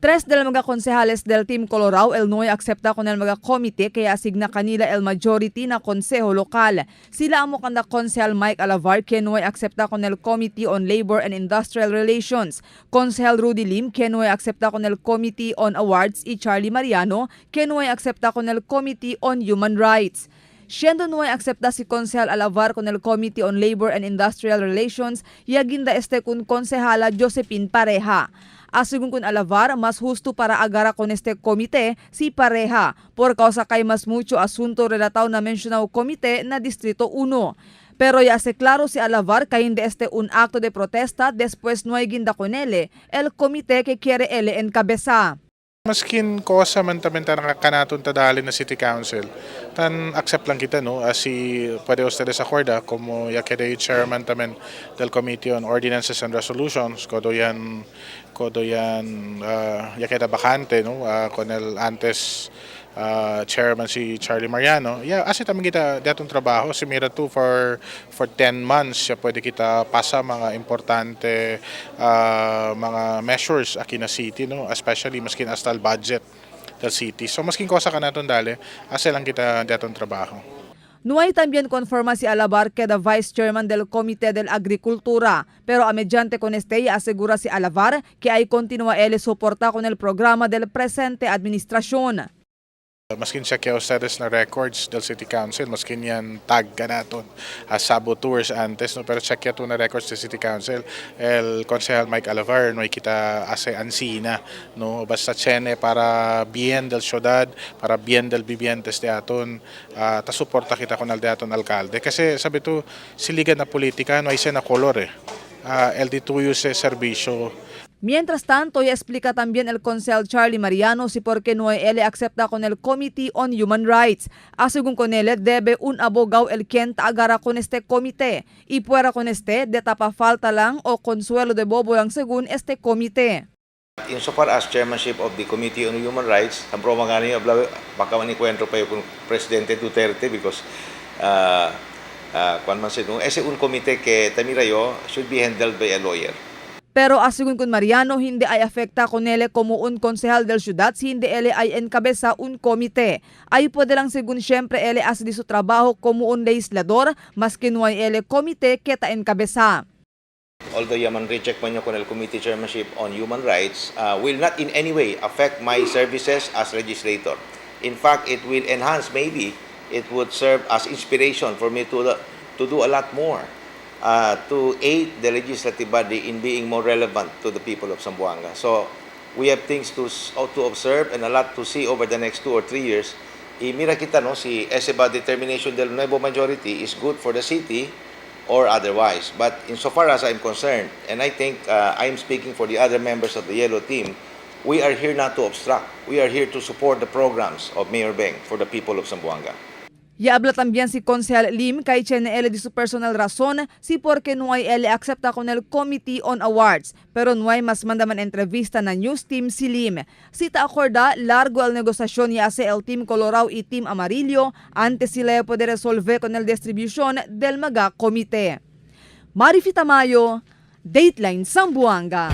Tres del mga konsehales del Team Colorado el no acepta con el mga komite kaya asigna kanila el majority na konseho lokal. Sila amo kanda Konsehal Mike Alavar que no acepta con el Committee on Labor and Industrial Relations. Konsehal Rudy Lim que no acepta con el Committee on Awards y Charlie Mariano que no acepta con el Committee on Human Rights. Siendo no acepta si Konsehal Alavar con el Committee on Labor and Industrial Relations, yaginda este kun Konsehala Josephine Pareja. Asegun kun Alavar, mas justo para agara con este comité si Pareja, por causa kay mas mucho asunto relatado na mencionado comité na Distrito 1. Pero ya se claro si Alavar kay hindi este un acto de protesta después no hay ginda con él, el comité que quiere él encabeza. Maskin cosa man tamen tan kanaton tadali na City Council. Tan accept lang kita, no, así puede ustedes acorda como ya quedé chairman tamen del Committee on Ordinances and Resolutions kodo yan ya queda vacante, no, con el antes chairman si Charlie Mariano. Yeah, asi tamen kita datong trabaho si mira tu for 10 months ya pwede kita pasa mga importante mga measures aquí na city, no, especially maskin hasta el budget del city. So maskin cosa ka naton dale, ase lang kita datong trabaho. No hay también conforma si Alavar queda vice chairman del Comité del Agricultura, pero a mediante con este ya asegura si Alavar que hay continúa él soporta con el programa del presente administración. Maskin chequea ustedes na records del City Council, maskin yan tag ka naton as saboteurs antes, no? Pero chequea to na records del City Council. El Concejal Mike Alavar, no hay kita hace ansina, no? Basta chene para bien del ciudad, para bien del vivientes de aton, ta suporta kita con el de aton alcalde. Kasi sabi to, siligan na politika, no hay na color eh. El de tuyo se servicio. Mientras tanto, ya explica también el concejal Charlie Mariano si por qué no él acepta con el Committee on Human Rights. Asegún con él, debe un abogado el quien agara con este comité y puera con este de tapa falta lang o consuelo de bobo lang según este comité. Insofar as chairmanship of the Committee on Human Rights, ang broma nga niyo, baka manikwento pa yung Presidente Duterte because kwan man siya, ese un komite que tamirayo should be handled by a lawyer. Pero asegún con Mariano, hindi ay afecta con él como un concejal del ciudad si hindi él ay encabeza un comité. Ay puede lang según siempre él hace de su trabajo como un legislador, mas que no hay él comité que ta encabeza. Although yaman reject man con el committee chairmanship on human rights, will not in any way affect my services as legislator. In fact, it will enhance, maybe, it would serve as inspiration for me to do a lot more to aid the legislative body in being more relevant to the people of Zamboanga. So, we have things to observe and a lot to see over the next 2 or 3 years. Y mira kita, no, si ese ba determination del nuevo majority is good for the city or otherwise. But insofar as I'm concerned, and I think I'm speaking for the other members of the yellow team, we are here not to obstruct. We are here to support the programs of Mayor Beng for the people of Zamboanga. Ya habla también si Concejal Lim kay tiene de su personal razón si porque no hay él acepta con el Committee on Awards, pero no hay más manda man entrevista na news team si Lim. Si ta acorda, largo el negociación ya hace el Team Colorado y Team Amarillo antes sila puede resolver con el distribución del maga comité. Marifi Tamayo, Dateline Zamboanga.